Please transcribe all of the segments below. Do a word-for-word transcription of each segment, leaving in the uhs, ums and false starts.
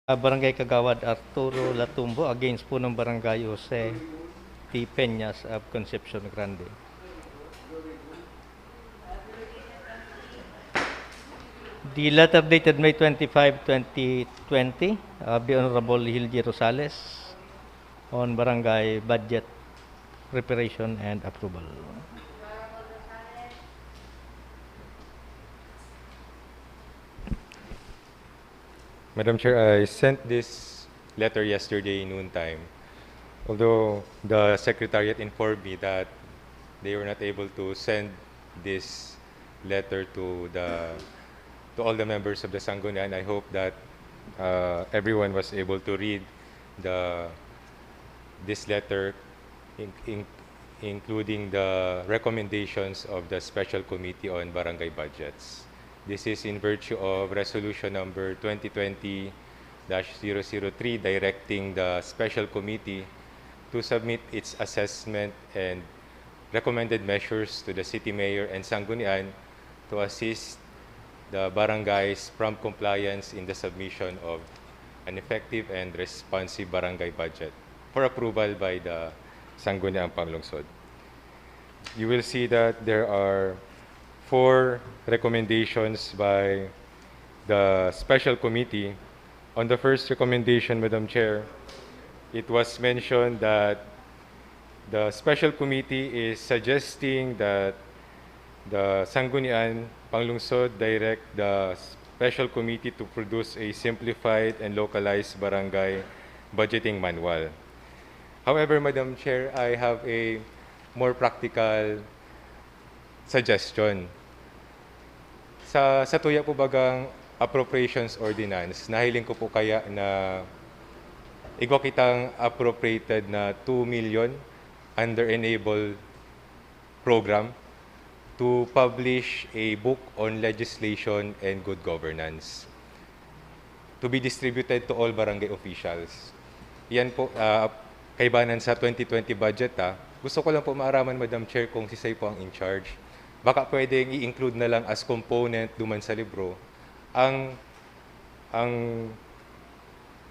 Ah, Barangay Kagawad Arturo Latumbo against punong Barangay Jose T. Peñas of Concepcion Grande. The letter dated May twenty-five, twenty twenty, of the Honorable Hildy Rosales on barangay budget preparation and approval. Madam Chair, I sent this letter yesterday noontime. Although the secretariat informed me that they were not able to send this letter to the to all the members of the Sanggunian, I hope that uh, everyone was able to read the this letter, in, in, including the recommendations of the Special Committee on Barangay Budgets. This is in virtue of Resolution Number twenty twenty dash zero zero three, directing the Special Committee to submit its assessment and recommended measures to the City Mayor and Sanggunian to assist the barangays from compliance in the submission of an effective and responsive barangay budget for approval by the Sangguniang Panglungsod. You will see that there are four recommendations by the special committee. On the first recommendation, Madam Chair, it was mentioned that the special committee is suggesting that the Sanggunian Panglungsod direct the special committee to produce a simplified and localized barangay budgeting manual. However, Madam Chair, I have a more practical suggestion. Sa, sa tuya po bagang appropriations ordinance, nahiling ko po kaya na igwa kitang appropriated na two million under enable program to publish a book on legislation and good governance to be distributed to all barangay officials. Yan po, ah, kaibanan sa twenty twenty budget, ah. Gusto ko lang po maaraman, Madam Chair, kung si Say po ang in charge. Baka pwedeng i-include na lang as component duman sa libro ang, ang,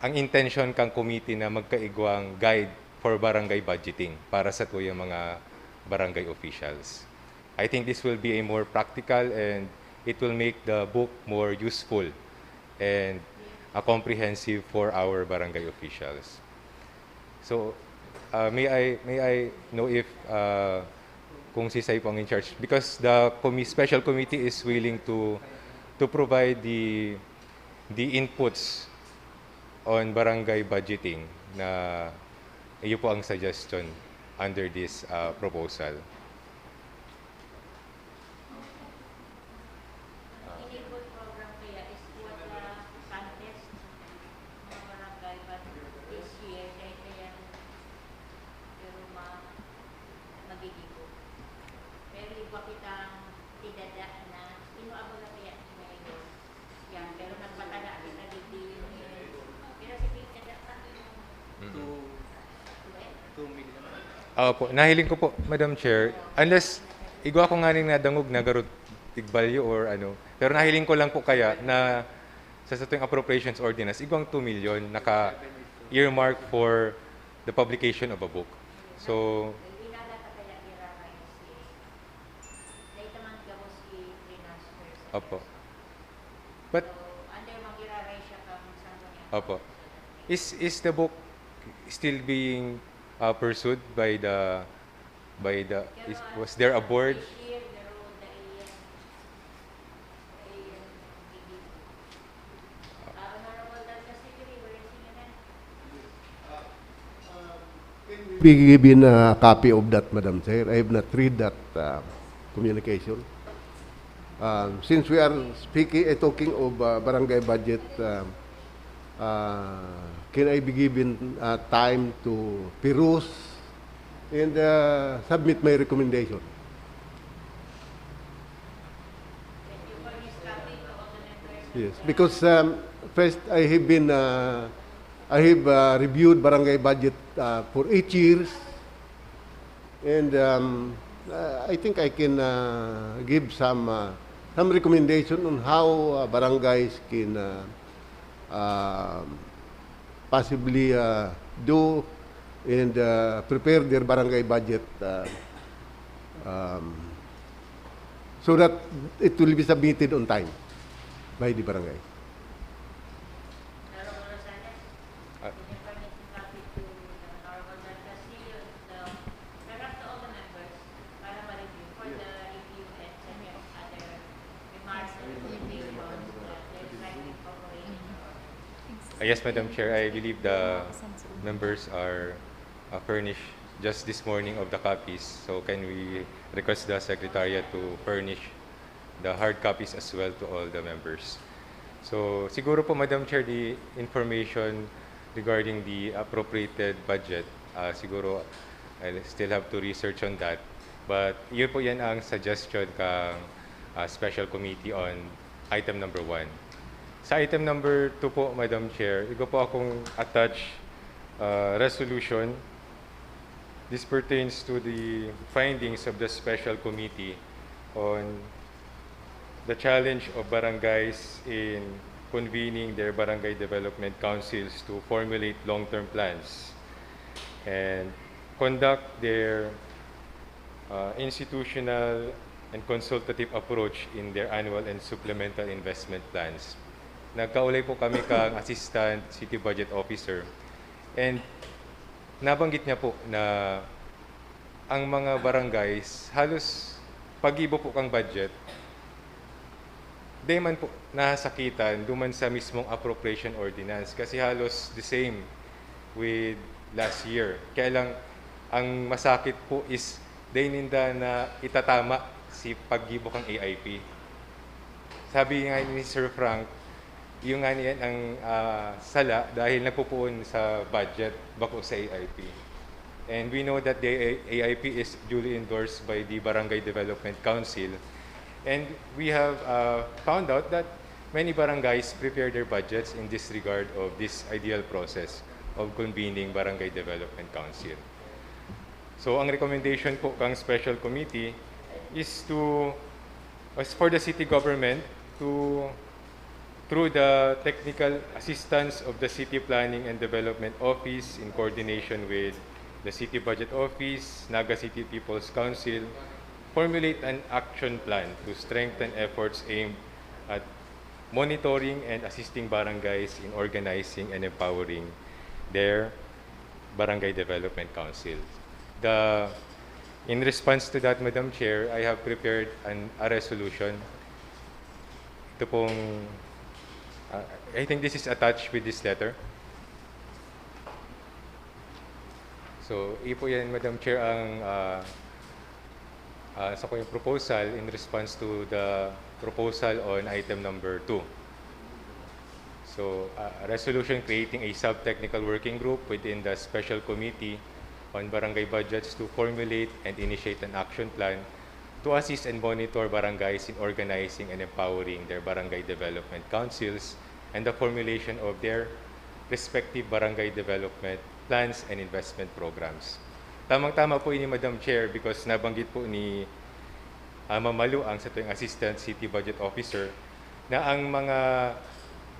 ang intention kang committee na magkaigwang guide for barangay budgeting para sa tuyang mga barangay officials. I think this will be a more practical and it will make the book more useful and, uh, comprehensive for our barangay officials. So, uh, may I, may I know if, uh, kung si Say po ang in charge? Because the commi-, special committee is willing to, to provide the, the inputs on barangay budgeting na iyo po ang suggestion under this, uh, proposal. Enable program kaya is what, ah, contest mga barangay, but this year, dahil kaya pero ma magigibo. Pero igwa kitang tidada na inuabot na kaya ni Mayor. Yan, pero nagpataga kita digdi yun eh. Pero si Pete, kada pa Mm. Two, two million. Opo, nahiling ko po, Madam Chair. Unless, igwa ko nga ning nadangog na garot igbalyo or ano. Pero nahiling ko lang po kaya na sa satuyang appropriations ordinance, igwang two million naka-earmark for the publication of a book. So, Inada ka kaya giraray si, dahil naman gabos si Trinas First. Opo. But, So, under magiraray siya kang Sangguniang. Opo. Is, is the book still being, uh, pursued by the, by the, is, was there a board? Share the road, the A M. The A M. Ah, Honorable Dal Castillo, you were raising your hand. Be given a copy of that, Madam Chair. I have not read that uh, communication. Um, since we are speaking, uh, talking of uh, barangay budget, uh, uh, can I be given uh, time to peruse and uh, submit my recommendation? Yes, because um, first I have been uh, I have uh, reviewed barangay budget uh, for eight years, and um, uh, I think I can uh, give some uh, some recommendation on how uh, barangays can uh, uh, possibly uh, do and uh, prepare their barangay budget uh, um, so that it will be submitted on time by the barangay. Honorable Rosales, Ah. can you furnish a copy to the Honorable John Castillo and the, perhaps to all the members para ma-review for the review and second other remarks and recommendations that they're trying to incorporate in your order? Uh, Yes, Madam Chair, I believe the members are uh, furnished just this morning of the copies. So can we request the Secretariat to furnish the hard copies as well to all the members? So siguro po, Madam Chair, the information regarding the appropriated budget, uh, siguro I still have to research on that. But yun po, yan ang suggestion kang uh, special committee on item number one. Sa item number two po, Madam Chair, igo po akong attach uh, resolution. This pertains to the findings of the special committee on the challenge of barangays in convening their barangay development councils to formulate long-term plans and conduct their uh, institutional and consultative approach in their annual and supplemental investment plans. Nagkaulay po kami kang Assistant City Budget Officer, and nabanggit niya po na ang mga barangays, halos paggibo po kang budget, di man po nasakitan duman sa mismong appropriation ordinance kasi halos the same with last year. Kaya lang, ang masakit po is di ninda na itatama si paggibo kang A I P. Sabi nga ni Sir Frank, yung nga niyan ang ah, sala dahil nagpupuon sa budget, bako sa A I P. And we know that the A I P is duly endorsed by the Barangay Development Council. And we have uh, found out that many barangays prepare their budgets in disregard of this ideal process of convening Barangay Development Council. So ang recommendation po kang special committee is to, as for the city government, to through the technical assistance of the City Planning and Development Office in coordination with the City Budget Office, Naga City People's Council, formulate an action plan to strengthen efforts aimed at monitoring and assisting barangays in organizing and empowering their barangay development council. The, in response to that, Madam Chair, I have prepared an, a resolution. Ito pong, uh, I think this is attached with this letter. So, ipo yan, Madam Chair, ang uh, uh, sa kong proposal in response to the proposal on item number two. So, uh, a resolution creating a sub-technical working group within the Special Committee on Barangay Budgets to formulate and initiate an action plan to assist and monitor barangays in organizing and empowering their barangay development councils and the formulation of their respective barangay development plans and investment programs. Tamang-tama po ini, Madam Chair, because nabanggit po ni uh, Ma'am Malu, ang satuyang Assistant City Budget Officer, na ang mga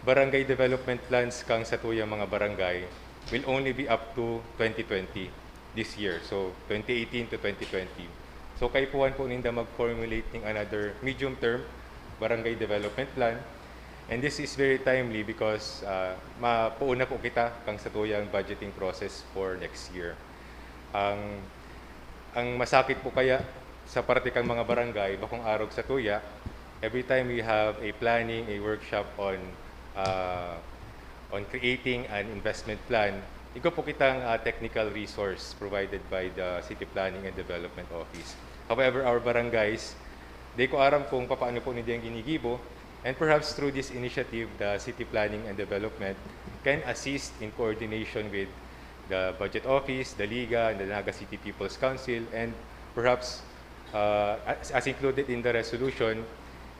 barangay development plans kang satuyang mga barangay will only be up to twenty twenty, this year, so twenty eighteen to twenty twenty. So kaipuhan po ninda mag-formulate ning another medium-term barangay development plan. And this is very timely because uh, mapuon na po kita kang satuyang budgeting process for next year. Ang ang masakit po kaya sa parte kang mga barangay, bakong arog satuya, every time we have a planning, a workshop on uh, on creating an investment plan, igo po kitang uh, technical resource provided by the City Planning and Development Office. However, our barangays, di ko aram kung paano po ninda yan ginigibo, and perhaps through this initiative, the City Planning and Development can assist in coordination with the Budget Office, the Liga, and the Naga City People's Council, and perhaps uh, as, as included in the resolution,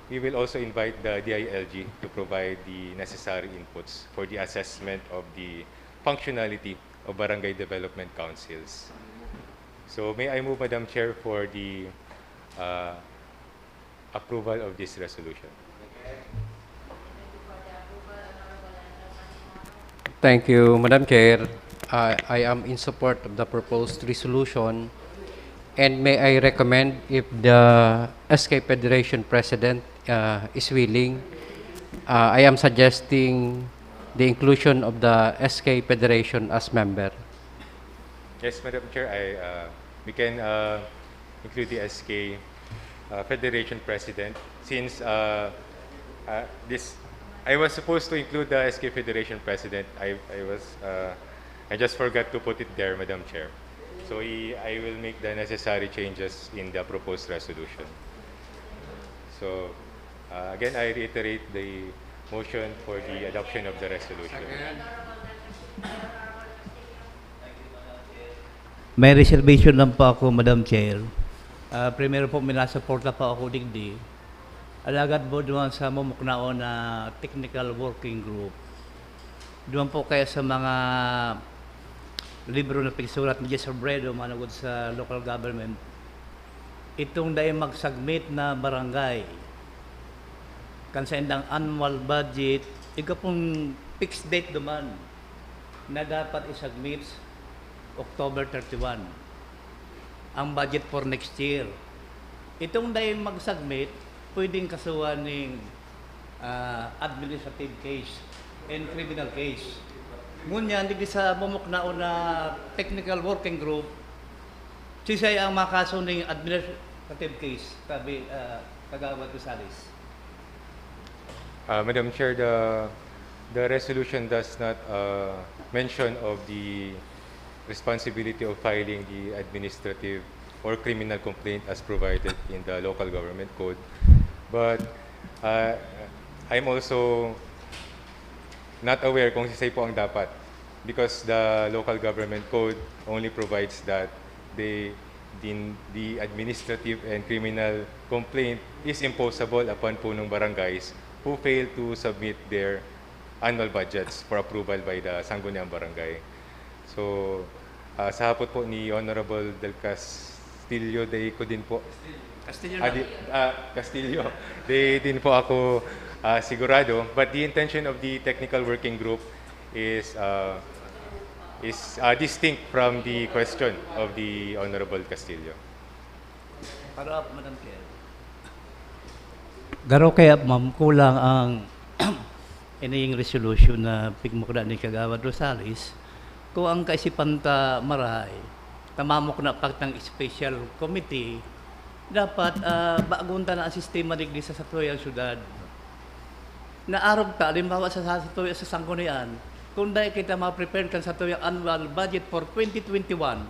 we will also invite the D I L G to provide the necessary inputs for the assessment of the functionality of barangay development councils. So may I move, Madam Chair, for the uh, approval of this resolution? Thank you, Madam Chair. Uh, I am in support of the proposed resolution, and may I recommend if the S K Federation President uh, is willing, uh, I am suggesting the inclusion of the S K Federation as member. Yes, Madam Chair, I, uh, we can uh, include the S K uh, Federation President since uh, uh, this I was supposed to include the S K Federation President. I, I was uh, I just forgot to put it there, Madam Chair. So I, I will make the necessary changes in the proposed resolution. So uh, again, I reiterate the motion for the adoption of the resolution. May reservation lang po ako, Madam Chair. Ah, primero po, minasuporta po ako digdi. Alagad po duman sa mumuknaon na technical working group. Duman po kaya sa mga libro na pigsurat ni Jess Robredo manugod sa local government, itong dai mag-submit na barangay kan sa indang annual budget, iga pong fixed date duman na dapat i-submit October thirty-one ang budget for next year. Itong dai mag-submit, pwedeng kasuhan ning ah, administrative case and criminal case. Ngunyan, digdi sa mumuknaon na technical working group, sisay ang makaso ning administrative case, sabi uh, Kagawad Rosales. Uh, Madam Chair, the, the resolution does not uh, mention of the responsibility of filing the administrative or criminal complaint as provided in the local government code. But uh, I'm also not aware kung sisay po ang dapat because the local government code only provides that the, the, the administrative and criminal complaint is imposable upon punong barangays who fail to submit their annual budgets for approval by the Sangguniang Barangay. So, uh, sa hapot po ni Honorable Del Castillo, day ko din po. Castillo Ah, di, ah, Castillo. Day din po ako uh, sigurado. But the intention of the technical working group is uh, is uh, distinct from the question of the Honorable Castillo. Para, Madam Chair. Garo kaya, ma'am, kulang ang ining resolution na pigmukda ni Kagawad Rosales. Kung ang kaisipan ta marahay, tamamok na pagtang special committee, dapat uh, bagon ta na ang sistema digdi sa satuyang syudad. Naarog ta, halimbawa sa, sa satuyang sa Sanggunian, kung dahil kita ma-prepare kan satuyang annual budget for twenty twenty-one,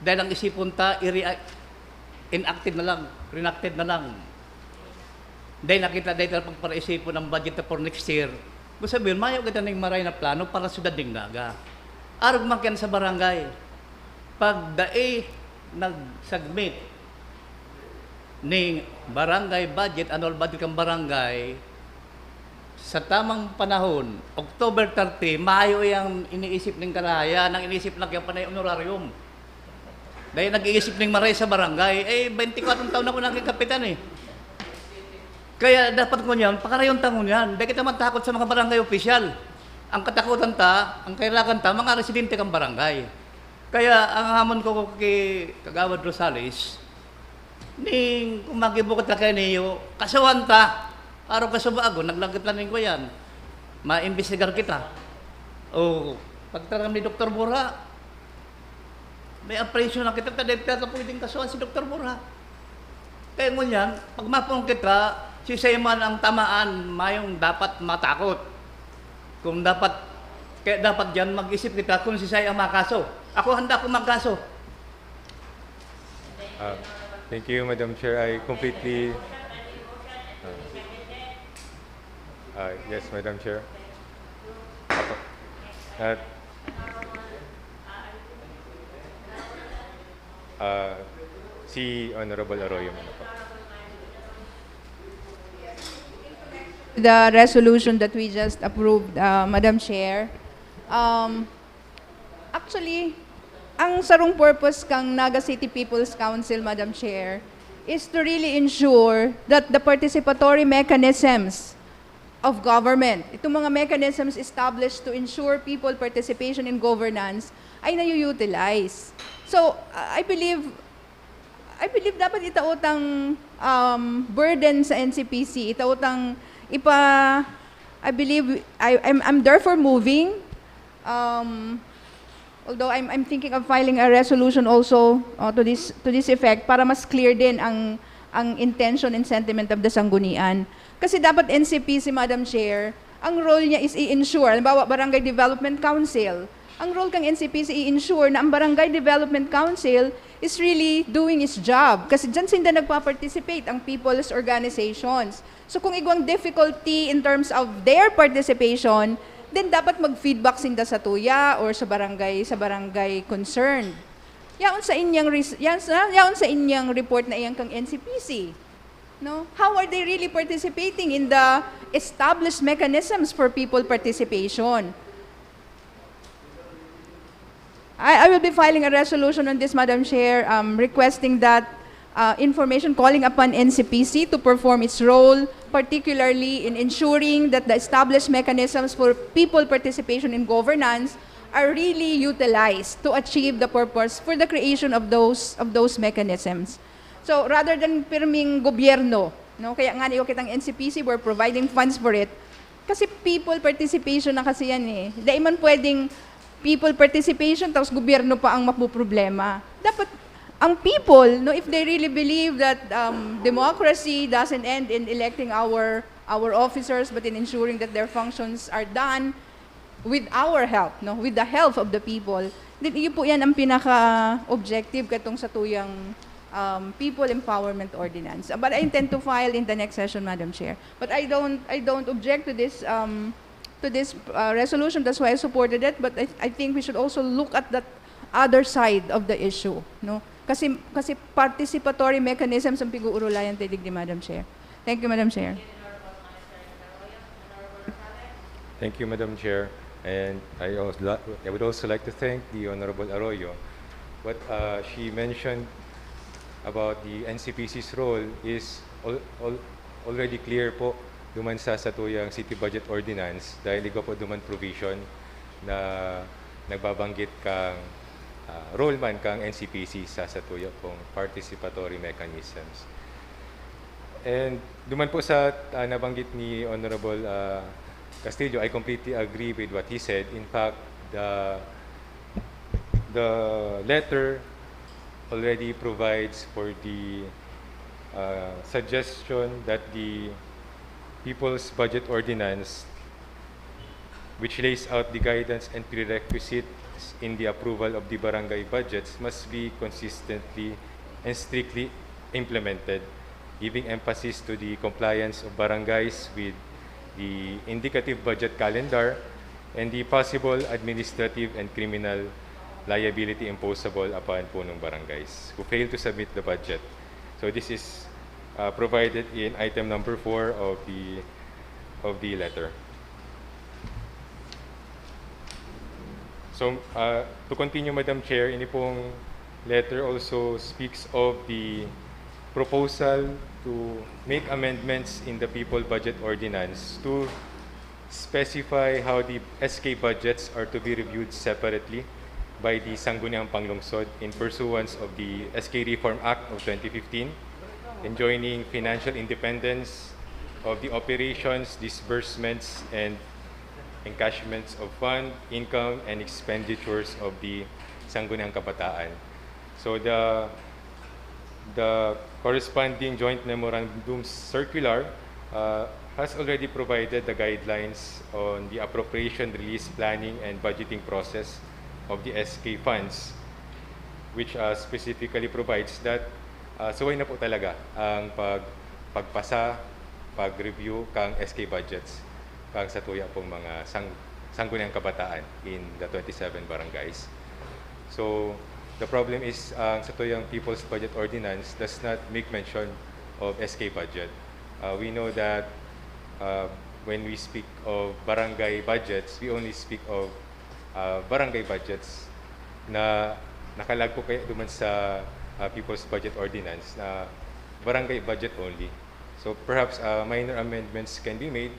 dahil ang isipon ta, i-re- enacted na lang, reenacted na lang. Dahil nakita, dahil talaga pagparaisipon ang budget for next year. Gusto sabihin, mayo kita ning maray na plano para sa syudad ning Naga. Arog man sa barangay. Pag dai nag-submit ning barangay budget, annual budget kan barangay, sa tamang panahon, October thirty, mayo yang iniisip ning kalahayan, ang iniisip lang yung panay honorarium. Dahil nag-iisip ning maray sa barangay, eh, twenty-four taon ako naging kapitan eh. Kaya dapat ko niyan, pakarayon tangon yan. Dahil kita matakot sa mga barangay official. Ang katakutan ta, ang kailangan ta, mga residente kang barangay. Kaya ang hamon ko kay Kagawad Rosales, ning kung magibukot na kayo niyo, kasuhan ta. Araw kasubago, naglagit lang ko yan. Maimbestigar kita. O, pagtaram ni Doktor Bura, may apprehension na kita, ta dahil ta pwedeng kasuhan si Doktor Bura. Kaya ngunyan, pag mapong kita, si Simon ang tamaan, mayong dapat matakot. Kung dapat, kaya dapat dyan mag-isip kita kung si Sai ang makaso. Ako handa akong magkaso. Uh, thank you, Madam Chair. I completely... Uh, uh, yes, Madam Chair. Apo. Uh, uh, si Honorable Arroyo muna po. The resolution that we just approved, uh, Madam Chair. Um, actually, ang sarong purpose kang Naga City People's Council, Madam Chair, is to really ensure that the participatory mechanisms of government, itong mga mechanisms established to ensure people participation in governance ay nayu-utilize. So, I believe, I believe dapat itao tang, um, burden sa N C P C, itao tang ipa-, I believe, I, I'm, I'm therefore moving, um, although I'm, I'm thinking of filing a resolution also, uh, to this, to this effect para mas clear din ang, ang intention and sentiment of the Sanggunian. Kasi dapat N C P C, Madam Chair, ang role niya is i-ensure, halimbawa, Barangay Development Council, ang role kang N C P C i-ensure na ang Barangay Development Council is really doing its job. Kasi dyan sinda nagpa-participate, ang people's organizations. So kung igwang difficulty in terms of their participation, then dapat mag-feedback sinda sa tuya or sa barangay, sa barangay concerned. Yaon sa inyang res-, yan sa, yaon sa inyang report na iyan kang N C P C. No? How are they really participating in the established mechanisms for people participation? I, I will be filing a resolution on this, Madam Chair, um, requesting that, uh, information, calling upon N C P C to perform its role, particularly in ensuring that the established mechanisms for people participation in governance are really utilized to achieve the purpose for the creation of those, of those mechanisms. So, rather than pirming gobyerno, no, kaya nga niyo kitang N C P C, we're providing funds for it. Kasi people participation na kasi yan eh. Dai man pwedeng people participation tapos gobyerno pa ang mapoproblema. Dapat ang people, no, if they really believe that, um, democracy doesn't end in electing our, our officers, but in ensuring that their functions are done with our help, no, with the help of the people, then iyo po yan ang pinaka-objective katong sa tuyang, um, People Empowerment Ordinance. But I intend to file in the next session, Madam Chair. But I don't, I don't object to this, um, to this, uh, resolution. That's why I supported it. But I, I think we should also look at that other side of the issue, no? Kasi, kasi participatory mechanisms ang pig-uurulayan ta digdi, Madam Chair. Thank you, Madam Chair. Thank you, Madam Chair. And I, also, I would also like to thank the Honorable Arroyo. What, uh, she mentioned about the N C P C's role is al- al- already clear po duman sa satuyang City Budget Ordinance dahil igwa po duman provision na nagbabanggit kang, ah, role man kang N C P C sa satuya pong participatory mechanisms. And duman po sa, ah, nabanggit ni Honorable, ah, Castillo, I completely agree with what he said. In fact, the the letter already provides for the, uh, suggestion that the People's Budget Ordinance, which lays out the guidance and prerequisites in the approval of the barangay budgets, must be consistently and strictly implemented, giving emphasis to the compliance of barangays with the indicative budget calendar and the possible administrative and criminal liability imposable upon punong barangays who fail to submit the budget. So this is, uh, provided in item number four of the, of the letter. So, uh, to continue, Madam Chair, ini pong letter also speaks of the proposal to make amendments in the People Budget Ordinance to specify how the S K budgets are to be reviewed separately by the Sangguniang Panglungsod in pursuance of the S K Reform Act of twenty fifteen, enjoining financial independence of the operations, disbursements, and encashments of fund, income, and expenditures of the Sangguniang Kabataan. So the, the corresponding joint memorandum circular, uh, has already provided the guidelines on the appropriation, release, planning, and budgeting process of the S K funds, which, uh, specifically provides that, uh, suway na po talaga ang pag-, pagpasa, pag-review kang S K budgets kang satuya pong mga sang-, Sangguniang Kabataan in the twenty-seven barangays. So, the problem is, ang satuyang People's Budget Ordinance does not make mention of S K budget. Uh, we know that, uh, when we speak of barangay budgets, we only speak of, uh, barangay budgets na nakalagpo kaya duman sa, uh, People's Budget Ordinance na barangay budget only. So perhaps, uh, minor amendments can be made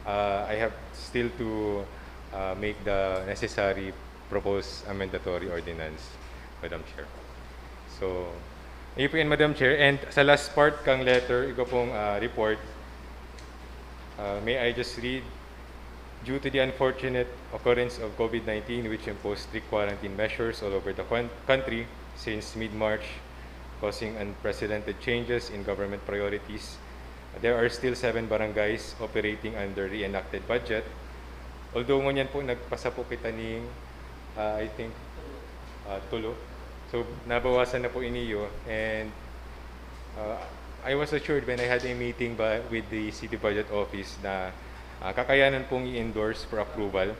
Uh, I have still to uh, make the necessary proposed amendatory ordinance, Madam Chair. So, ayun po yan, Madam Chair. And sa last part kang letter, igo pong uh, report, uh, may I just read? Due to the unfortunate occurrence of COVID nineteen, which imposed strict quarantine measures all over the coun- country since mid-March, causing unprecedented changes in government priorities, there are still seven barangays operating under reenacted budget. Although ngunyan po nagpasa po kita ning, ah, I think, ah, tulo. So, nabawasan na po iniyo, and ah, I was assured when I had a meeting ba, with the City Budget Office na ah, kakayanan pong i-endorse for approval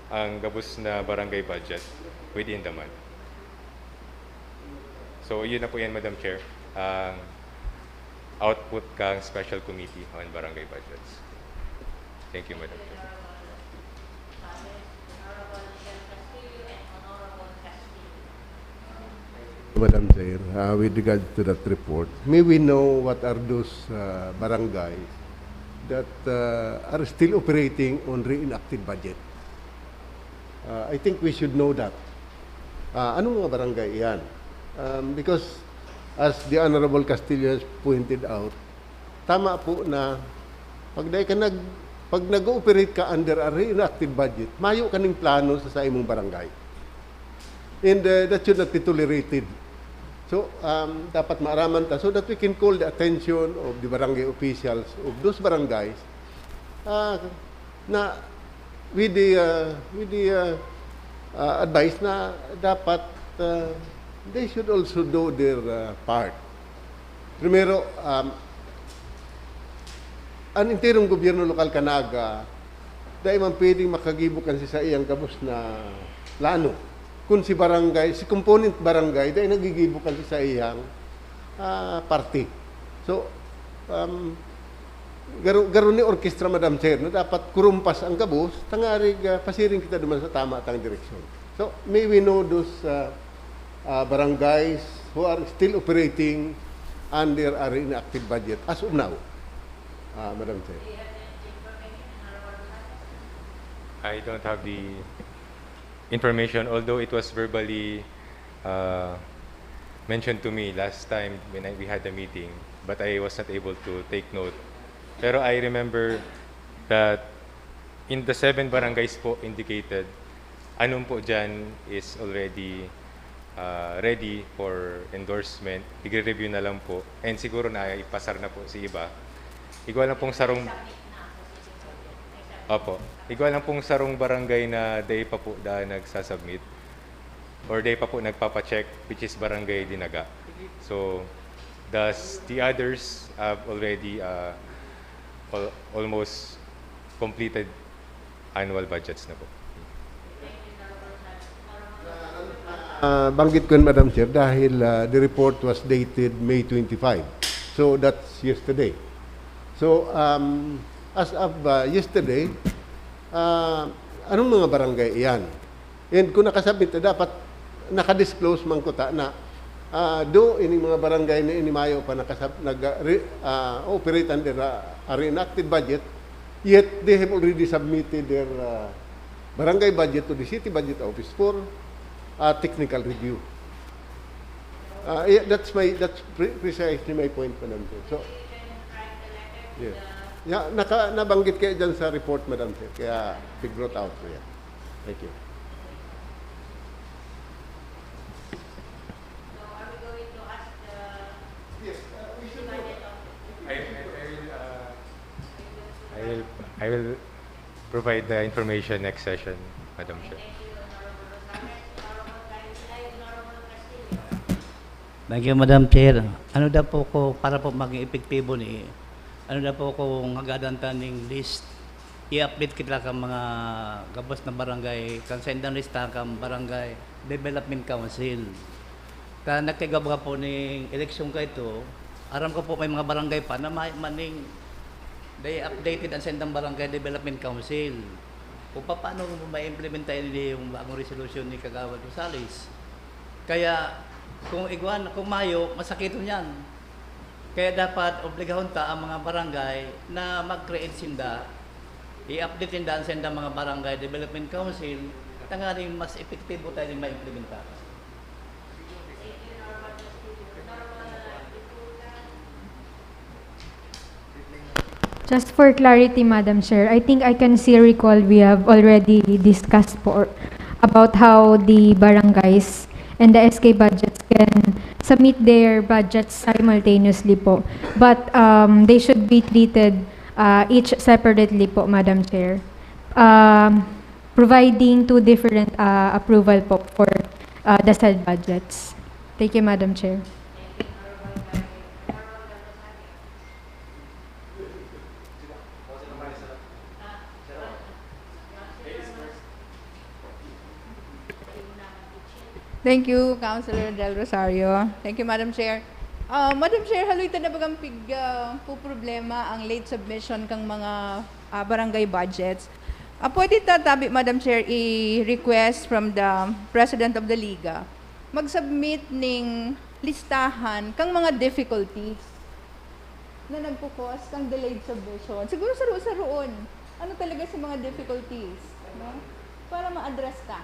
ang gabos na barangay budget within the month. So, yun na po yan, Madam Chair, ang output kang Special Committee on Barangay Budgets. Thank you, Madam Chair. Madam Chair, uh, with regard to that report, may we know what are those uh, barangays that uh, are still operating on reenacted budget? Uh, I think we should know that. Uh, anong mga barangay iyan? Um, because as the Honorable Castillo has pointed out, tama po na pag dai ka nag pag nag-ooperate ka under a reenacted budget, mayo kaning plano sa, sa imong barangay. And uh, that should not be tolerated. So, um, dapat maaraman ta so that we can call the attention of the barangay officials of those barangays uh, na with the, uh, with the uh, uh, advice na dapat uh, they should also do their uh, part. Primero, um, an enterong gobyerno lokal kan Naga, dai man pwedeng makagibo kan si saiyang gabos na plano. Kun si barangay, si component barangay, dai nagigibo kan si saiyang ah, parte. So, um, garo, garo ni orkestra, Madam Chair, na dapat kurumpas ang gabos, tangarig ah, pasiring kita duman sa tama tang direksyon. So, may we know those uh, uh, barangays who are still operating under a reenacted budget as of now, uh, Madam Chair. I don't have the information, although it was verbally uh, mentioned to me last time when I, we had the meeting, but I was not able to take note. Pero I remember that in the seven barangays po indicated, anong po dyan is already uh, ready for endorsement. Igre-review na lang po. And siguro na ipasar na po si iba. Igwa lang pong sarong... Opo. Igwa lang pong sarong barangay na day pa po da nagsasubmit or day pa po nagpapacheck, which is Barangay Dinaga. So, thus, the others have already uh, al- almost completed annual budgets na po. Uh, banggit ko yun, Madam Chair, dahil uh, the report was dated May twenty-five. So, that's yesterday. So, um, as of uh, yesterday, uh, anong mga barangay iyan? And kung nakasubmit na, dapat nakadisclose man kuta na uh, do ining mga barangay na inimayo pa nakasab, nag, uh, re, uh, operate under uh, a reenacted budget, yet they have already submitted their uh, barangay budget to the city budget office for uh, technical review. Uh, yeah, that's my that's pre- precisely my point, Madam Chair. So, yeah. Yeah, naka, nabanggit kayo dyan sa report, Madam Chair. Kaya big brought out ko yan. Thank you. I, I, I will, uh, I will, I will provide the information next session, Madam Chair. Thank you, Madam Chair. Ano daw po ko, para po maging epektibo ni, ano daw po kung hagadan ta ning list, i-update kita kan mga gabos na barangay, kan sendang lista kan barangay development council. Ta nagkaiga baga po ning eleksyon kaito, aram ko po may mga barangay pa na may maning they updated ang sendang barangay development council. Kung paano mo ma-implementa ini yung bagong resolusyon ni Kagawad Rosales. Kaya kung igwan, kung mayo, masakiton yan. Kaya dapat obligahon ta ang mga barangay na mag-create sinda I-update ninda an saindang mga barangay development council, tanganing mas epektibo ta nin maimplementar. Just for clarity, Madam Chair, I think I can still recall we have already discussed po about how the barangays and the S K budgets can submit their budgets simultaneously po. But um, they should be treated uh, each separately po, Madam Chair. Um, providing two different uh, approval po for uh, the said budgets. Thank you, Madam Chair. Thank you, Councilor Del Rosario. Thank you, Madam Chair. Uh, Madam Chair, haloy ta na bagang pig uh, problema ang late submission kang mga uh, barangay budgets. Uh, pwede ta tabi, Madam Chair, i-request from the President of the Liga mag-submit ning listahan kang mga difficulties na nagpo-cause kang delayed submission. Siguro saro-saroon. Ano talaga sa mga difficulties, no? Para ma-address ka.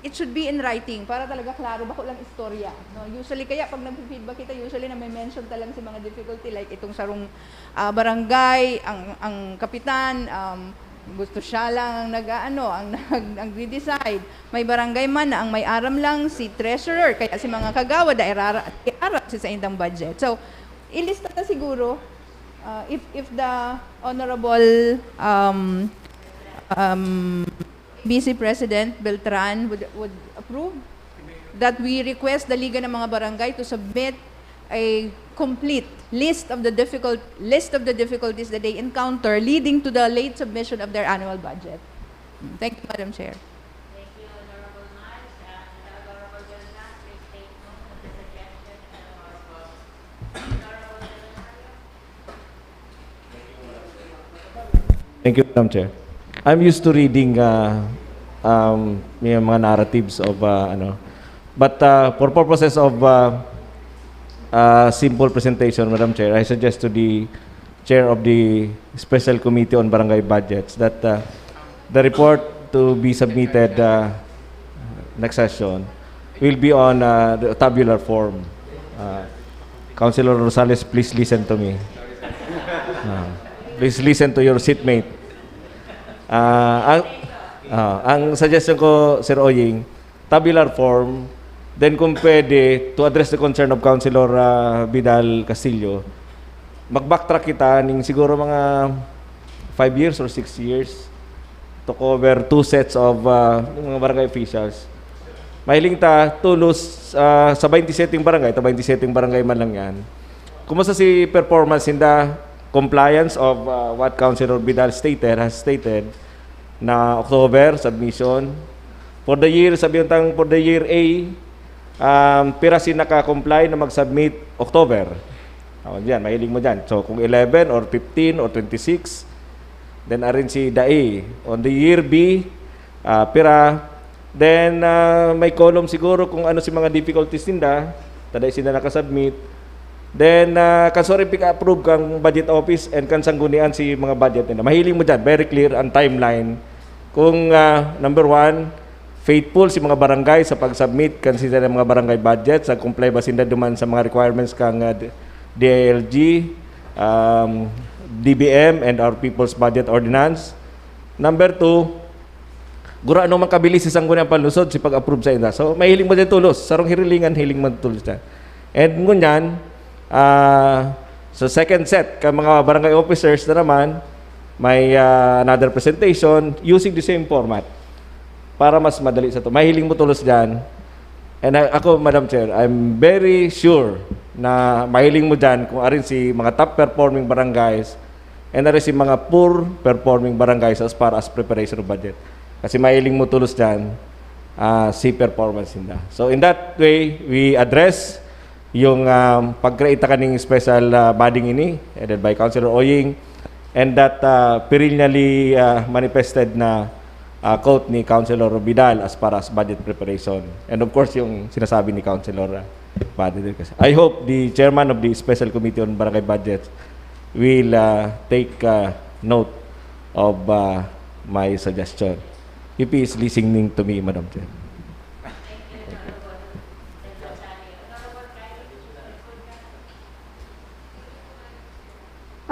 It should be in writing para talaga klaro, bako lang istorya, no? Usually kaya pag nag-feedback kita, usually na may mention talang si mga difficulty like itong sarong uh, barangay, ang ang kapitan um, gusto siya lang ang nag-aano, ang nag ang decide. May barangay man na ang may aram lang si treasurer, kaya si mga kagawad na irara, irara si sa indang budget. So, ilista na siguro uh, if if the honorable um, um, B C President Beltran would would approve that we request the Liga ng mga Barangay to submit a complete list of the difficult list of the difficulties that they encounter leading to the late submission of their annual budget. Thank you, Madam Chair. Thank you, Madam Chair. I'm used to reading uh, um, yung mga narratives of uh, ano. But uh, for purposes of uh, uh, simple presentation, Madam Chair, I suggest to the Chair of the Special Committee on Barangay Budgets that uh, the report to be submitted uh, next session will be on uh, the tabular form. Uh, Councilor Rosales, please listen to me. Uh, please listen to your seatmate. Uh, ang, uh, ang suggestion ko, Sir Oying, tabular form, then kung pwede, to address the concern of Councilor uh, Vidal Castillo, mag-backtrack kita ning siguro mga five years or six years to cover two sets of uh, mga barangay officials. Mahiling ta, tulos uh, sa twenty-seven barangay, ta twenty-seven barangay man lang yan. Kumusta si performance in the compliance of uh, what Councilor Vidal stated, has stated, na October, submission. For the year, sabi yung tang for the year A, um, pira si naka-comply na mag-submit October. Oh, diyan, mahiling mo diyan. So, kung eleven or fifteen or twenty-six, then arin si D A. On the year B, uh, pira. Then, uh, may column siguro kung ano si mga difficulties ninda. Taday sila nakasubmit. Then, uh, kan sorry pick approve kang budget office and kan sanggunian si mga budget nila. Mahiling mo dyan, very clear ang timeline. Kung uh, number one, faithful si mga barangay sa pag-submit kan sila mga barangay budget, sa comply ba sinda duman sa mga requirements kang uh, D I L G, um, D B M and our People's Budget Ordinance. Number two, gurano man kabilis si Sangguniang Panlungsod si pag-approve sa inda. So, mahiling mo din tulos. Sarong hirilingan, hiling mo tulos na. And ngunyan, uh, sa second set, ka mga barangay officers na naman, may uh, another presentation using the same format para mas madali sa to. Mahiling mo tulos dyan. And uh, ako, Madam Chair, I'm very sure na mahiling mo dyan kung arin si mga top performing barangays and arin si mga poor performing barangays as far as preparation of budget. Kasi mahiling mo tulos dyan uh, si performance nila. So in that way, we address yung um, pag-create kaning special uh, body ini, headed by Councilor Oying, and that uh, perennially uh, manifested na uh, quote ni Councilor Vidal as far as budget preparation. And of course, yung sinasabi ni Councilor uh, Padre. I hope the chairman of the Special Committee on Barangay Budget will uh, take uh, note of uh, my suggestion. If he is listening to me, Madam Chair.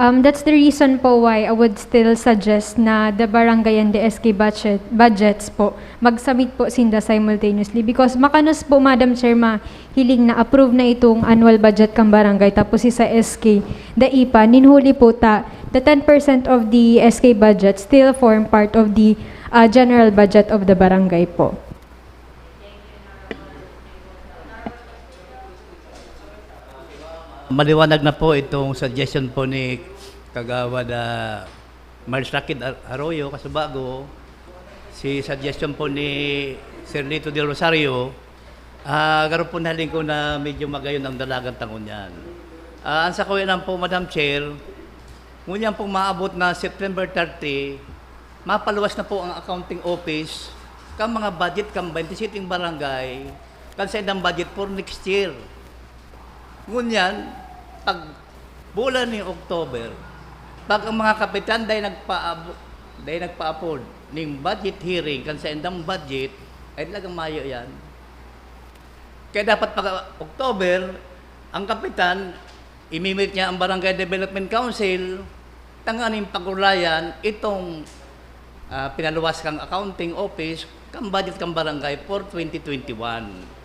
Um, that's the reason po why I would still suggest na the barangay and the S K budget, budgets po, mag-submit po sinda simultaneously. Because makanos po, Madam Chair, mahiling na approve na itong annual budget kan barangay, tapos si sa S K, dai pa, nin huli po ta, the ten percent of the S K budget still form part of the uh, general budget of the barangay po. Maliwanag na po itong suggestion po ni Kagawad ah, Mars Rakid Ar- Arroyo, Kasubago, si suggestion po ni Sir Lito Del Rosario, ah, garo po nahiling ko na medyo magayon ang dalagan ta ngunyan. Ah, ang sakuyanan po, Madam Chair, ngunyan pong maabot na September thirty, mapaluwas na po ang accounting office kan mga budget kan twenty-seven barangay kan saindang budget for next year. Ngunyan, pag bulan ni October, pag ang mga kapitan dai nagpaabo, dai nagpa-afford ning budget hearing kan saindang budget, ay talagang mayo yan. Kaya dapat pag October, ang kapitan, imimit niya ang Barangay Development Council, tanganing pag-ulayan itong ah, pinaluwas kang accounting office kan budget kan barangay for twenty twenty-one.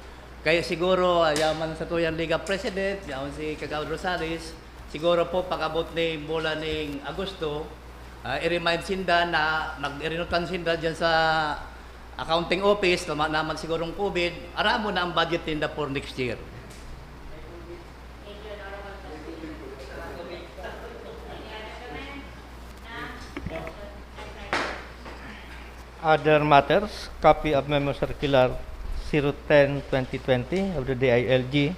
Kaya siguro, ah, yaman sa tuyang Liga President, yaman si Kagawad Rosales, siguro po pag-abot ni bulan ning Agosto, ah, i-remind sinda na mag-irinutan sinda dyan sa accounting office, tama naman sigurong COVID, aramo na ang budget ninda for next year. Other matters, copy of Memo Circular zero ten twenty twenty of the D I L G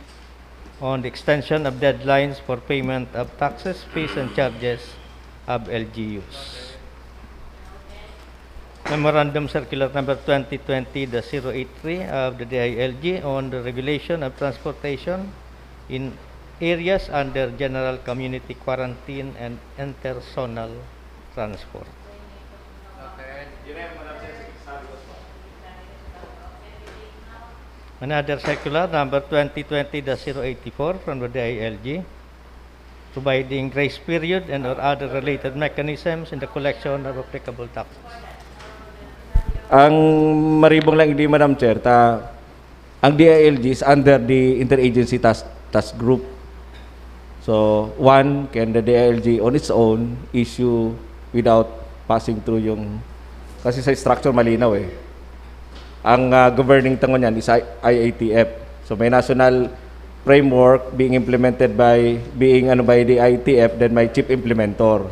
on the extension of deadlines for payment of taxes, fees, and charges of L G Us. Memorandum Circular Number twenty twenty dash zero eight three of the D I L G on the regulation of transportation in areas under general community quarantine and interzonal transport. Another circular number twenty twenty dash zero eighty-four from the D I L G, providing grace period and or other related mechanisms in the collection of applicable taxes. Ang maribong lang idi, Madam Chair, ta ang D I L G is under the Interagency Task, Task Group. So, one, can the D I L G on its own issue without passing through yung, kasi sa structure malinaw eh. Ang ah, governing tango niyan is I- IATF. So, may national framework being implemented by, being ano, by the IATF, then may chief implementor,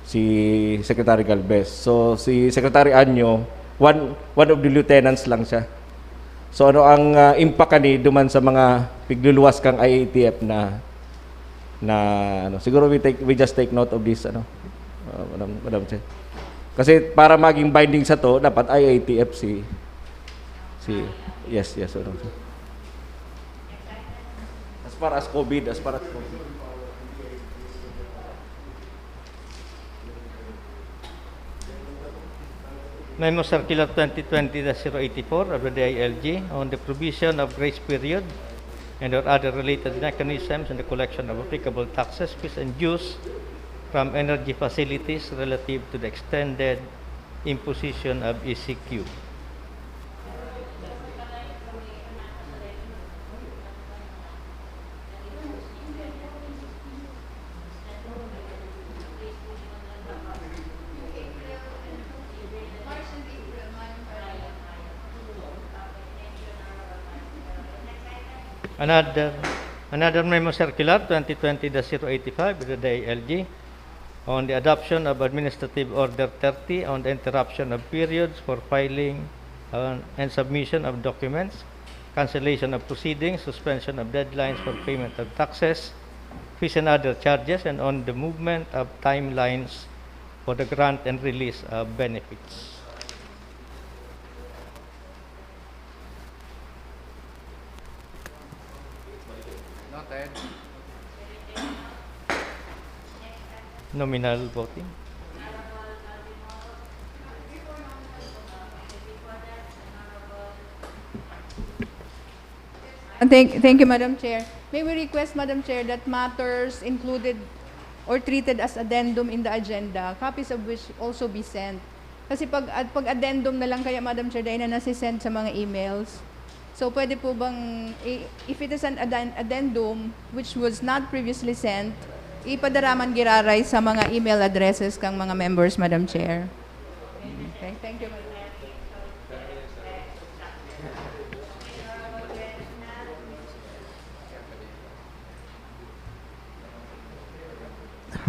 si Secretary Galvez. So, si Secretary Anyo, one, one of the lieutenants lang siya. So ano ang ah, impact kani duman sa mga pigluluwas kang IATF na na ano, siguro we take, we just take note of this, ano, ah, Madam, Madam Chair. Kasi para maging binding sa to, dapat IATF si si yes, yes, Madam Chair. As far as COVID, as far as COVID. Memo Circular twenty twenty dash zero eighty-four of the D I L G on the provision of grace period and or other related mechanisms in the collection of applicable taxes, fees, and dues from energy facilities relative to the extended imposition of E C Q. Another, another Memo Circular twenty twenty dash zero eighty-five of the D I L G on the adoption of Administrative Order thirty on the interruption of periods for filing uh, and submission of documents, cancellation of proceedings, suspension of deadlines for payment of taxes, fees and other charges, and on the movement of timelines for the grant and release of benefits. Noted. Nominal voting. Thank, thank you, Madam Chair. May we request, Madam Chair, that matters included or treated as addendum in the agenda, copies of which also be sent. Kasi pag, ad- pag addendum na lang kaya, Madam Chair, dahil na nasi-send sa mga emails. So, pwede po bang, i- if it is an adden- addendum which was not previously sent, ipadara man giraray sa mga email addresses kang mga members, Madam Chair. Okay, thank you, Madam.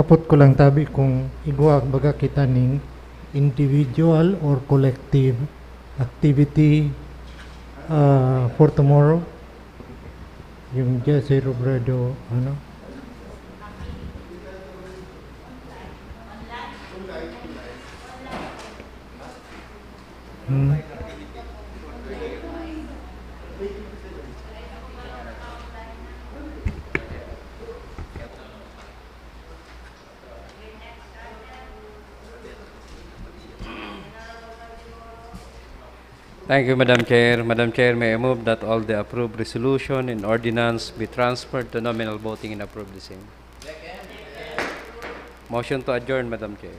Hapot ko lang tabi kung igwa baga kita ning individual or collective activity uh, for tomorrow. Yung Jesse Robredo, ano? Hmm. Thank you, Madam Chair. Madam Chair, may I move that all the approved resolution and ordinance be transferred to nominal voting and approve the same. Motion to adjourn, Madam Chair.